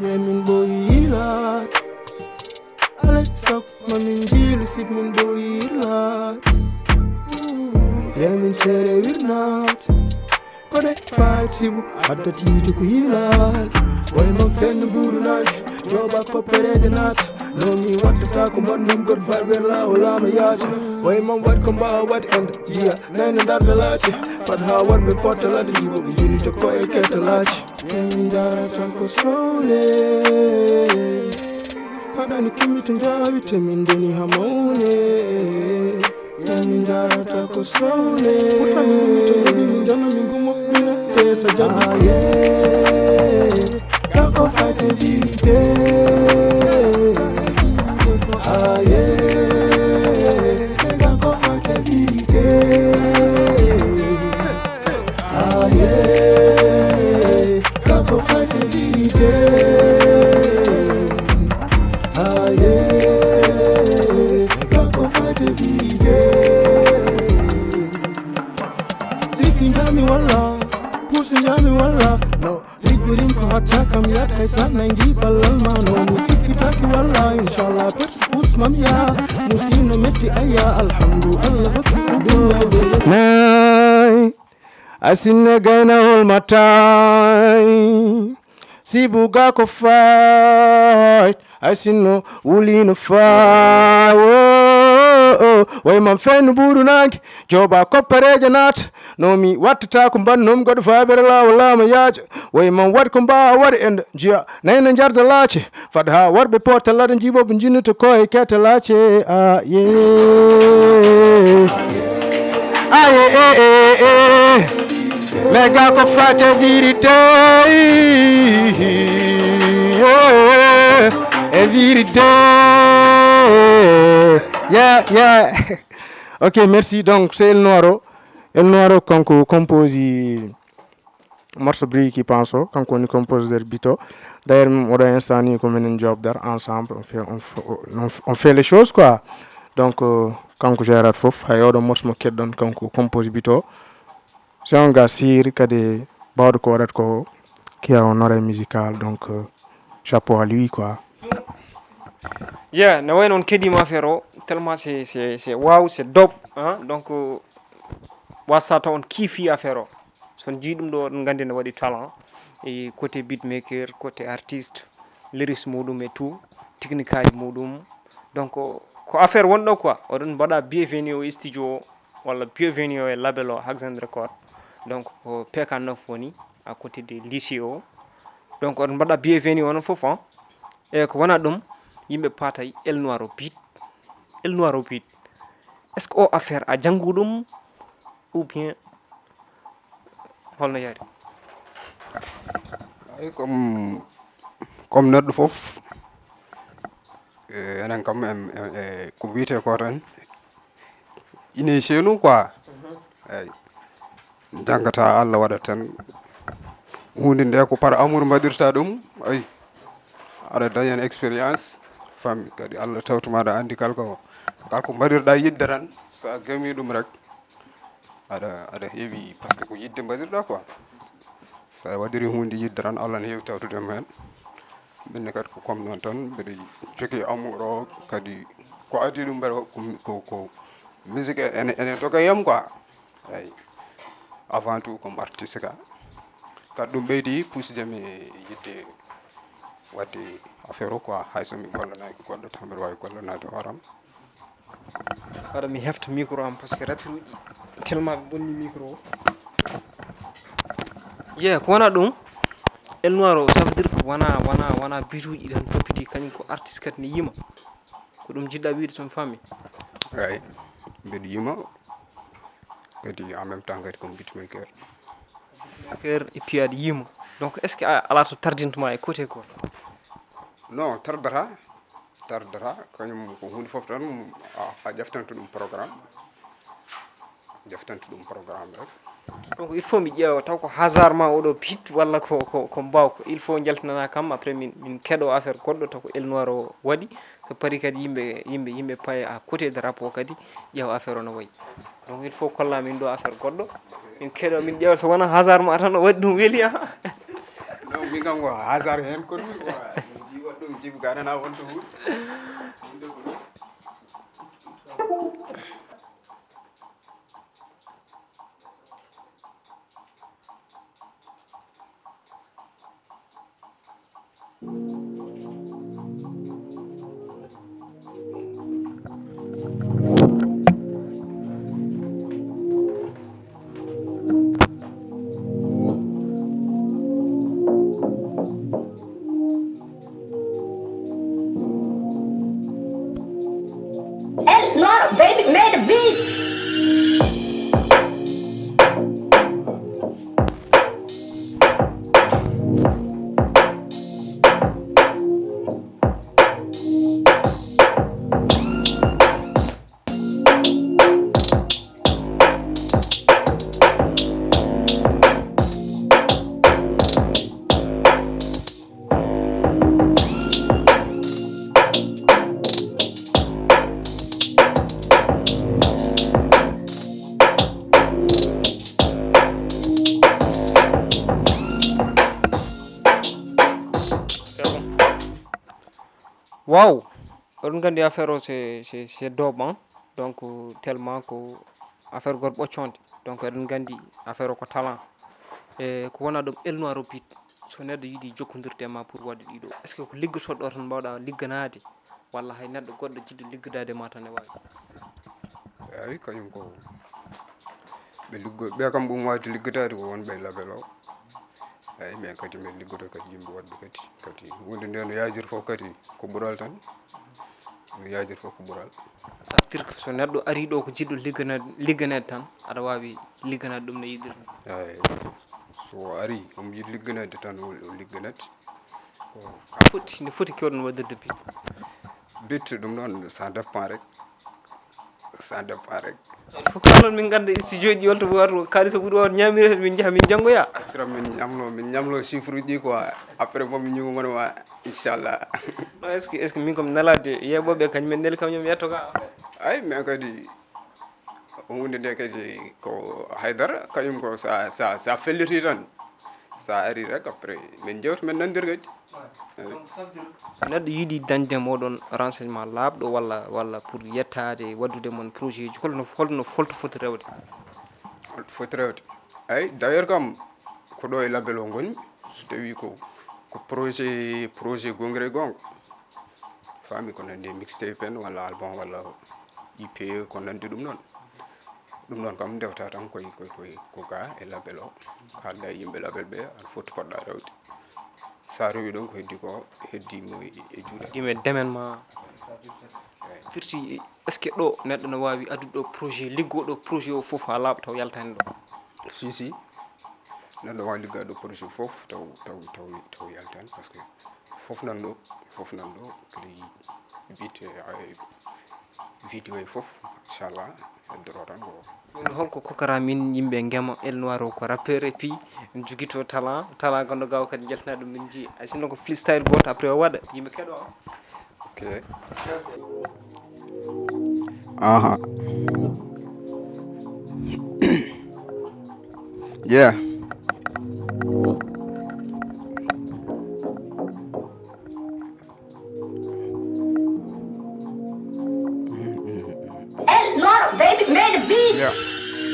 Yemin boyi yilaat. Ale sok mamin jiilu sip min boyi yilaat. Yemin cere wirnaat. Kode fight sibu adda tiitu ko yilaat. Way man fenn buuru naaj. Joba ko perede naat. No mi wattata ko mbaɗnum god viber lawolama yaaja. Way mam waɗ ko mbawa waɗ enda jiya nayno darde laace. Fat ha warɓe porta ladde jibo ɓe jini to koye ketta laace. Min darata ko sowle. Haɗani kimmi to jawi te min deni ha mawne. Min darata ko sowle. Pourtant min gummi to gumi min jana min gummo mina te sa jaɓi. Aye. Kako fate vérité. Aye. Kako fate vérité. Aye. Kako fate vérité. Aye. Kako fate vérité. Likki njami walla, pusi njami walla. No, liggurin ko hatta kam yaad hay sa nangi ballal ma. No, mi sikkitaki walla, inchallah, persi pus mam ya. Musino metti ayya, alhamdu, Allah hokki ɗum. Nay, asinne gaynawol matay. Sibuga ko fayt, ay sinno wulino fay. Oh, oh, oh. Way mam fenno buuɗu nange, joba koppereje naata. No mi wattata ko mbannom goɗɗo fabere lawa lama yaaja. Way mam waɗ ko mbawa waɗ enda jiya nayno jarda laace. Fad ha warɓe porta lada jiboɓe jinnata koye ketta laace. Aye. Aye, e, e, e. Mega ko fate vérité. E vérité. Yeah, yeah. Ok, merci. Donc, c'est El Noiro. El Noiro, kanko composi morceau Bri qui pense, kanko woni compositeur bito. D'ailleurs, même oɗo instant ni ko minen job dar ensemble, on fait, on, fait- on, on fait les choses quoi. Donc, euh, kanko gérat fof, hay oɗo morceau mo keɗɗon, kanko composi bito. C'est un gars sûr, kadi bawɗo ko waɗat ko, qui a une oreille musicale, donc, euh, chapeau à lui quoi. Yeah, no wayno on keɗima affaire o, tellement c'est c'est c'est wow, c'est dope, hein. Donc, euh, wasa taw on kiifi affaire o. So on jii ɗum ɗo, on nganndi no waɗi talent e côté beatmaker, côté artiste, lyrics muɗum et tout, technique aji muɗum. Donc, ko affaire wonɗo quoi. Oɗon mbaɗa bienvenue o studio o, walla bienvenue o e label o, Haxan Record. Donc, ko P K neuf woni à côté de lycée o. Donc, oɗon mbaɗa bienvenue onon fof, hein. E ko wona ɗum, yimɓe patay El Noiro beat. El Noiro beat. Est-ce que o affaire a janngu ɗum ou bien holno yari? Ay, comme, comme neɗɗo fof, eh, enen kam, en, en, eh, ko wiyetee ko tan, ine chez nous quoi. Eyi. Janngata, Allah waɗat tan. Huunde nde ko par amour mbaɗirta ɗum, ayi. Aɗa dañi heen expérience, fammi kadi Allah tawtuma aɗa anndi kala ko, kala ko mbaɗirɗa yiɗde tan, so a gami ɗum rek, aɗa, aɗa heewi, parce que ko yiɗde mbaɗirɗa quoi. So a waɗiri huunde yiɗde tan, Allah ne heewi tawtude ma heen. Min ne kadi ko comme noon tan, mbeɗa jogii amour o, kadi ko adii ɗum mbeɗa ko, ko, ko musique ene, ene doga e am quoi. Eyi. Avant tout comme artiste ka. Kadi ɗum ɓeydi pusde mi yiɗde waɗde affaire o quoi, hay so mi gollanaaki goɗɗo tan mbeɗa waawi gollanaade hooram. Waɗa mi hefta micro am parce que rapperuuji tellement ɓe bonni micro o. Ye, ko wona ɗum? El Noiro, ça veut dire que wona, wona, wona bituuji tan toppiti, kañum ko artiste kadi ne yima. Ko ɗum jiɗɗa wiide, so mi faami? Eyi, mbeɗa yima, kadi en même temps kadi ko beatmaker. Beatmaker et puis aɗa yima. Donc, est-ce que a, alaa to tardintuma e côté ko? Non, tardata, tardata, kañum ko huunde fof tan, a, a ƴeftanto ɗum programme. Ƴeftanto ɗum programme rek. Donc, il faut mi ƴeewa taw ko hasard ma oɗo beat walla ko, ko, ko mbawka. Il faut njaltinana kam, après min, min keɗo affaire goɗɗo taw ko El Noiro waɗi. So paari kadi yimɓe, yimɓe, yimɓe paye à côté de rap o kadi ƴeewa affaire o no wayi. Donc, il faut kolla min ɗo affaire goɗɗo. Min keɗo, min ƴeewa so wona hasard ma tan o waɗi ɗum weli, ah. Non, min kam ko hasard heen koɗumi quoi. Mi jiiwa ɗum jibi ga nana wonto huuɗi. Waaw, oɗon nganndi affaire o c'est c'est c'est doban. Donc tellement ko affaire goto ɓoccoonde. Donc eɗen nganndi affaire o ko talent. E ko wona ɗum, El Noir o piit, so neɗɗo yiɗi jokkondirde e ma pour waɗde ɗiɗo, est ce que ko liggotoɗo ɗo tan mbawɗa ligganaade, walla hay neɗɗo goɗɗo jiɗɗo liggadaade ma tan ne waawi? Eyi, kañum ko ɓe liggo ɓe kam ɓum wawde liggataade ko wonɓe e label o. Eyi, mais kadi min liggoto kadi yimɓe woɗɓe kadi kadi wonde nde no yaajir fof kadi ko ɓural tan. No yaajir fof ko ɓural. Ça veut dire que so neɗɗo ari ɗo ko jiɗɗo ligganaade ligganeede tan, aɗa waawi ligganaade ɗum no yiɗirni? Eyi, so ari omo yiɗi ligganaade tan o ligganat. Ko foti nde foti kewɗon waɗirde bi? Bitte ɗum noon ça dépend rek. Ça dépend rek. Fof kalon min ngannda studio ji holto wato kaalis o ɓuri on ñaamiri heen min njaha min janngoya. Accira min ñamlo min ñamlo chiffre uji quoi. Après moom mi ñigo mon ma inchallah. Non, est ce que est ce que min komi nalaade yeɓoɓe kañum en neli kam ñoom yetto ka? Ay mais kadi hunde nde kadi ko haydara kañum ko sa sa sa felliti tan sa ari rek après min jewta min nandir kadi. So neɗɗo yiɗi dañde moɗon renseignement laaɓɗo walla walla pour yettaade waɗdude mon projet ji holno holno holto foti rewde? Holto foti rewde? Eyi d' ailleurs kam ko ɗo e label o ngonmi. So tawi ko ko projet projet gongre gonga faami ko nandi e mixtape en walla album walla ipe ko nandi ɗum noon. Ɗum noon kam ndewta tan koye koye koye ko ga e label o. Haalda e yimɓe label ɓe aɗa foti poɗɗa rewde. Sa rewi ɗon ko heddi ko heddi mo e juuɗe. Ɗime demen ma. Firti est ce que ɗo neɗɗo no wawi addude ɗo projet liggoɗo projet o foof ha laaɓa taw yaltani ɗo? Si si. Neɗɗo wawi liggade ɗo projet foof taw taw taw taw yaltani par ce que foof nan ɗo. Foof nan ɗo kadi bit vidéo e foof. Inchallah. Heddoro tan ko. Joni holko kokora min yimɓe gema? El noir o ko rappeur et puis en jogito talent talent gonɗo gawa kadi jaltina ɗum min jii ay sinno ko freestyle goto après o waɗa yimɓe keɗo. Ok. Aha. Yeah.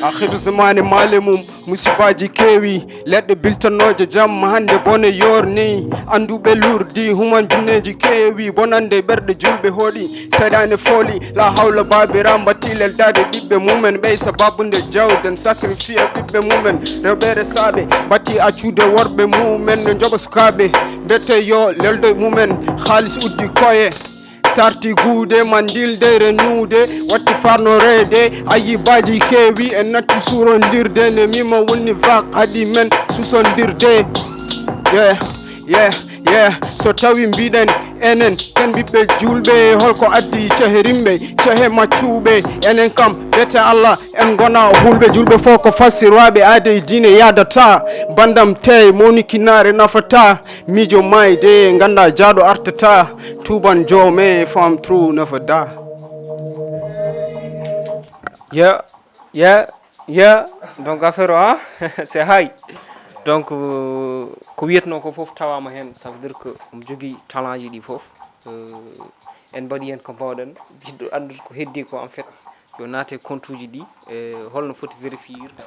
Akhir zamani male mum musibaji kewi. Leɗɗe biltanooje jamma hannde bone yoorni. Annduɓe lurdi human jinneeji keewi. Bonannde ɓerɗe julɓe hooɗi. Seyɗaane fooli la hawla baabira mbatti leldade ɓiɓɓe mumen ɓey sababu nde jawden sacrifice ɓiɓɓe mumen. Rewɓe resaaɓe mbatti accude worɓe mumen no njoɓa sukaaɓe. Mbete yo leldo mumen haalis uddi koye. Tarti guude mandilde renude watti farnoreede. Ayibaji keewi en natti surondirde nde mima wonni vak haɗi men susondirde. Yeah, yeah, yeah. So tawi mbiɗen enen ken ɓiɓɓe julɓe holko addi cehe rimɓe cehe maccuɓe enen kam mbete allah en gona hulɓe julɓe fof ko fassirwaɓe aadey diine yadata. Bandam tey mawnikinaare nafata. Miijo maayde ganda jaaɗo artata. Tuuban joome fam trou never die. Yeah, yeah, yeah. Donc affaire o ha c'est high. Donc euh, ko wiyatno ko foof tawama hen, ça veut dire que omo jogui talent ji ɗi foof. Euh, en mbaɗi hen ko mbawɗen. Jiɗɗo anndude ko heddi ko en fait yo naate compte uji ɗi. E holno foti vérifier irde?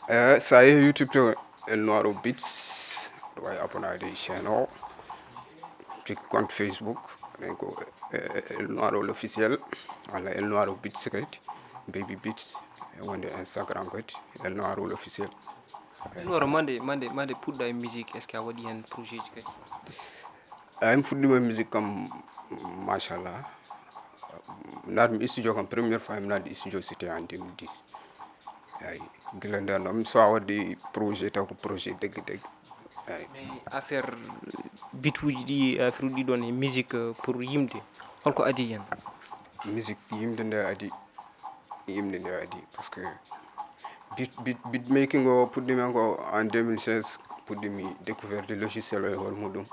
Eh, so a yehi youtube to el noiro bits aɗa wawi abonade e chaîne o. Jokki compte facebook aɗen ko eh, el noiro l'officiel walla el noiro bits kadi baby bits. E wonde instagram kadi el noiro l'officiel. Noiro mande mande mande puɗɗa e musique est ce que a waɗi hen projet ji kadi? Ay mi fuɗɗima musique kam machallah. Naatmi studio kam première fois mi naatde studio c'était en deux mille dix. Ay gila nden noon mi sowa wadde projet taw ko projet degge degge. Ay. Mais affaire bituji ɗi affaire uji ɗon e musique pour yimde holko adi hen? Musique yimde nde adi. Yimde nde adi par ce que bit bit bit making o puɗɗimi hen ko en deux mille seize. Puɗɗimi découverte logiciel o e hoore muɗum.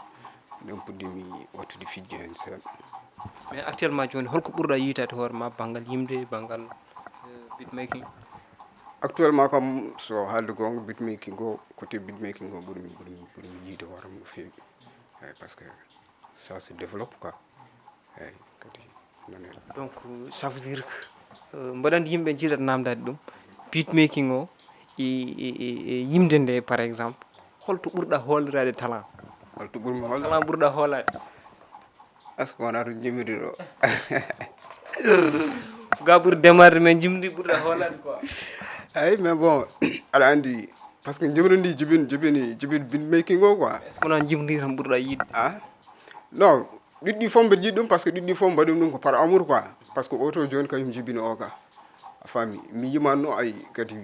Ɗum puɗɗimi wattude fijji hen seeɗa. Mais actuellement joni holko ɓurɗa yitade hoore ma banngal yimde banngal bit making? Actuellement kam so haalde gonga bit making o côté bit making o ɓurmi ɓurmi ɓurmi yiide hoorem no feewi. Eyi par ce que Ça se développe quoi. Eyyi, kadi non en. Donc, ça veut dire que euh, mboɗo anndi yimɓe jiiɗat namdade ɗum, beatmaking o e, e, e, e yimde nde, par exemple, holto ɓurɗa hooliraade talent? Holto ɓurmi hool? Talent ɓurɗa hoolaade? Est-ce que wona to jimiri ɗo? Ga ɓuri demarde, mais jimri ɓurɗa hoolaade quoi. Eyyi, mais bon, aɗa anndi, parce que jimri ndi jibini jibini jibini beatmaking o quoi. Est ce que wona jimri tan ɓurɗa yiɗde? Ah, non, ɗiɗɗi fof mbeɗa yiɗi ɗum, parce que ɗiɗɗi fof mbaɗi ɗum ko par amour quoi. Parce que oto jooni kañum jibini o ka, a faami, mi yimanno ay kadi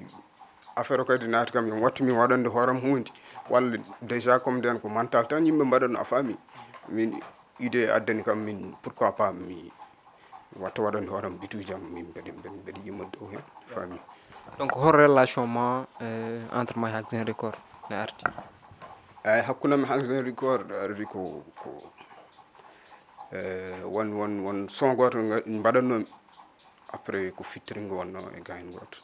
affaire o kadi naati kam, yo wattu mi waɗande hooram huunde, walla déjà comme nden ko mental tan yimɓe mbaɗatno, a faami. Min idée addani kam, min pourquoi pas mi watta waɗande hooram bituuji am, min mbeɗa mbeɗa mbeɗa yima dow heen, a faami. Donc, hol relation ma euh, entre ma e Haxen Record ne arti? Eyyi, hakkunde am e Haxen Record ardi ko ko eh, won won won son gooto nga- mbaɗatnomi. Après ko fittiringo wonno e gaayen gooto.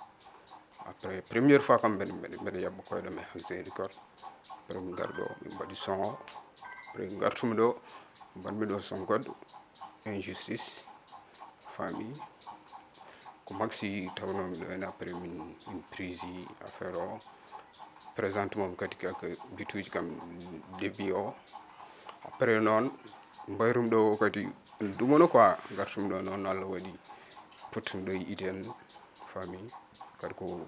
Après première fois kam mbeɗa mbeɗa mbeɗa yaɓɓa koyɗam e Haxen Record. Après mi ngar ɗo min mbaɗi son o. Après ngartumi ɗo mbaɗmi ɗo son goɗɗo, Injustice, famille. Ko maxi tawno miɗo en, après min min prise affaire o, présente mom kadi kaka bituuji kam, début o. Après noon mbayrum ɗo o kadi ɗumono quoi, gartum ɗo noon Allah waɗi pottum ɗo e idi en, famille. Kadi ko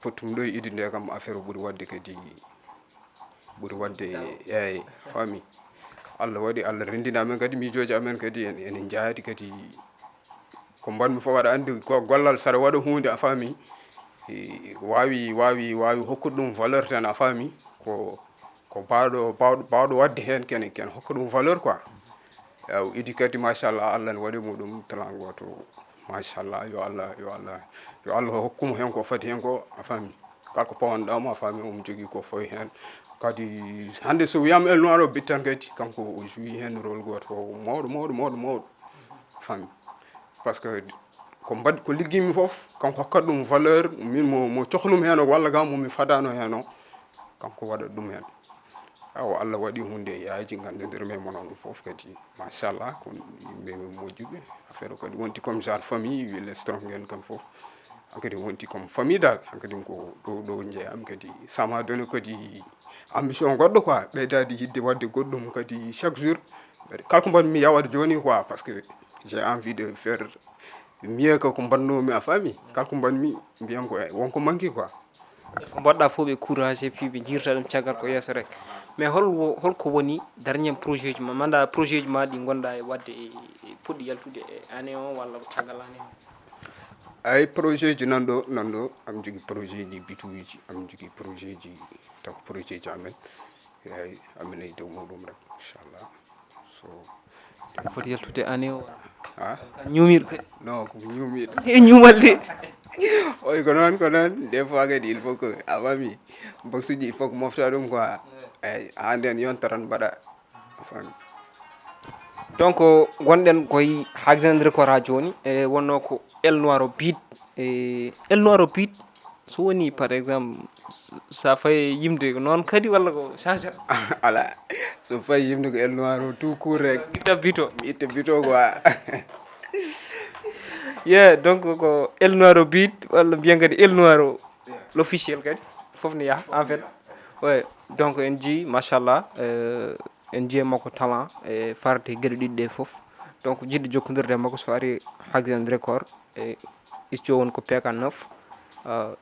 pottum ɗo e idi nde kam affaire o ɓuri waɗde kadi, ɓuri waɗde, eyyi, famille. Allah waɗi Allah renndina amen kadi miijooji amen kadi en ene njaadi kadi. Ko mbaɗmi fof aɗa anndi ko gollal, saɗa waɗa huunde, a faami, e, waawi waawi waawi hokkude ɗum valeur tan, a faami. Ko ko baawɗo baawɗo baawɗo waɗde heen kene kene hokka ɗum valeur quoi. Ew, idi kadi machallah Allah ne waɗi muɗum talent gooto. Machallah, yo Allah yo Allah yo Allah hokkumo heen ko foti heen ko, a faami. Kala ko pawanɗamo, a faami, omo jogii ko foy heen. Kadi hannde so wiyama El Noir o bittan kadi kanko o joui heen rôle gooto mawɗo mawɗo mawɗo mawɗo, a faami. Parce que ko mbaɗ ko liggimi fof kanko hokkat ɗum valeur, min mo mo cohlum heen o walla ga mo mi fadano heen o, kanko waɗat ɗum heen. Awa Allah waɗi hunde yaaji, ngannde nder men mono ɗum fof kadi machallah ko yimɓe moƴƴuɓe. Affaire o kadi wonti comme genre famille, wille strong en kam fof hankadi wonti comme famille dal. Hankadi ko ɗo ɗo jeeyam kadi, ça m'a donné kadi ambition goɗɗo quoi, ɓeydade yidde waɗde goɗɗum kadi chaque jour. Kala ko mbaɗmi yawat jooni quoi, parce que j'ai envie de faire mieux que ko mbaɗnomi, a faami. Kala ko mbaɗmi mbiyam ko wonko manki quoi. Ko mbaɗɗa fof ɓe courage et puis ɓe jirta ɗum caggal ko yeeso rek. Mais hol wo- holko woni dernier projet ji ma, manda projet ji ma ɗi ngonɗa e waɗde e e puɗɗi yaltude e année o walla ko caggal année o? Ay, projet ji nan ɗo nan ɗo am jogui projet ji bituji, am jogui projet ji, taw projet ji amen. Ay, amen ay dow muɗum rek inchallah. So Foti yaltude année o? Ha? Kan ñuumiiɗo kadi? Non, ko ñuumiiɗo. E ñuumal de. Oy ko noon ko noon, des fois kadi il faut que a faami, boxuji il faut que mofta ɗum quoi. Eyyi, ha nden yonta tan mbaɗa, a faami. Donc gonɗen koye Haxen Record ha jooni, e wonno ko El Noiro Beat. E El Noiro Beat, so woni par exemple sa fayi yimde ko noon kadi walla ko changé? Ala, so fayi yimde ko El Noiro tout court rek. Itta bito. Mi itta bito quoi. Yeah, donc ko El Noiro Beat walla mbiyen kadi El Noiro l'officiel kadi, fof ne yaha en fait. Ouais. Donc en jii machallah, euh, en jii makko talent e farde gueɗe ɗiɗi ɗe fof. Donc jiɗɗo jokkodirde e makko so ari Haxen Record, e studio won ko P K neuf, euh,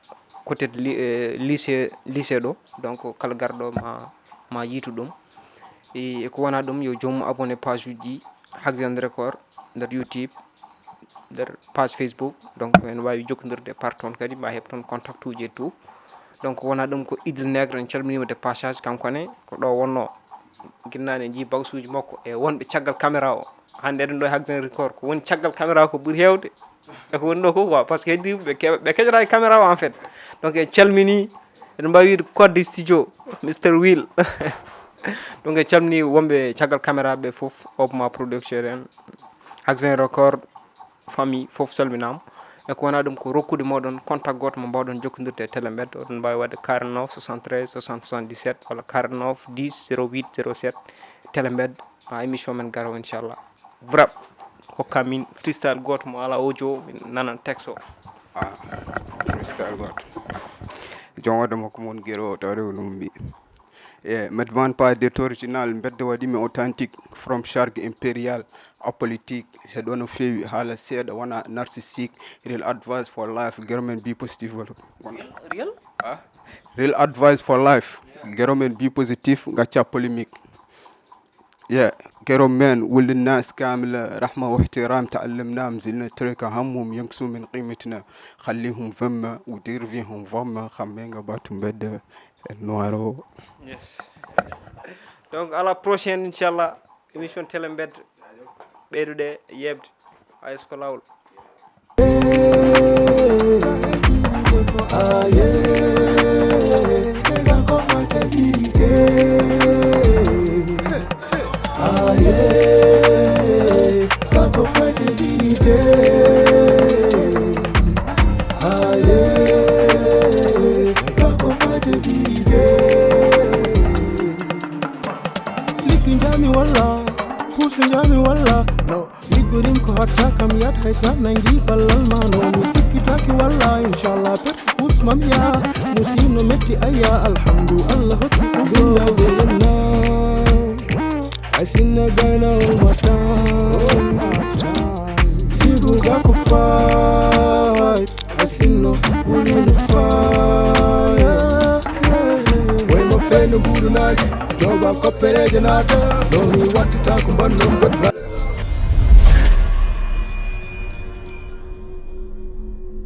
côté de li- euh, lycée lycée ɗo. Donc kala garɗo ma ma yiitu ɗum. E e ko wona ɗum yo joomum abonné page uji Haxen Record nder YouTube, nder page Facebook. Donc en wawi jokkodirde par toon kadi ma heɓ toon contact uji et tout. Donc wona ɗum ko Idil Nègre, en calminima de passage, kanko ne ko ɗo wonno, guinnane en jii bagsuji makko e wonɓe caggal caméra o. Hannde eɗen ɗo e Haxen Record, ko woni caggal caméra ko ɓuri heewde e ko woni ɗo ko quoi, parce que heddi ɓe ke- ɓe keƴata e caméra o en fait. Donc en calmini, eɗen mbawi wiide code de studio Mister Will. Donc en calmini wonɓe caggal caméra ɓe fof, Obma Production en, Haxen Record, famille fof salminama. E ko wona ɗum ko rokkude moɗon contact goto mo mbawɗon jokkodirde e Telembed, oɗon mbawi wadde quarante-neuf soixante-treize soixante soixante-dix-sept walla quarante-neuf dix zéro huit zéro sept. Telembed Ha émission men garo, inchallah. Vrap. Hokka min freestyle goto mo ala audio, min nanan texte o. Ah, freestyle goto. Joom wadde makko mon gero taw rewnum mbi. E medman pas det original, mbedde waɗi mi authentique. From charge impérial, apolitique. Heɗo no feewi haala seeɗa, wona narcissique. Real advice for life, gero men bi positif wala? Real? Ah, real advice for life, gero men bi positif, gacca polémique. Yeah, gero men وللناس كاملة رحمة واحترام. تعلمنا مزلنا ترك همهم ينقصوا من قيمتنا. خليهم فما ودير فيهم فما خمينغا باتو مبدا النوارو. Yes. Donc à la prochaine, inchallah. Émission télé mbed. Ɓeydude yeɓde. Hay so ko laawol. Likki njami walla, puusi njami walla, no liggorim ko hatta kam yat hay sa nangi ballal ma no mi sikkitaki walla, inchallah persi puus mam ya, musi no metti ayya, alhamdu Allah hokki ko winda welenna. Ay sinna gayna o matan, sibu ga ko fay. Asinno wulino faya, waymo feno mbuɗunaji, joba koppereje nata, ɗo mi wattata ko bannon god.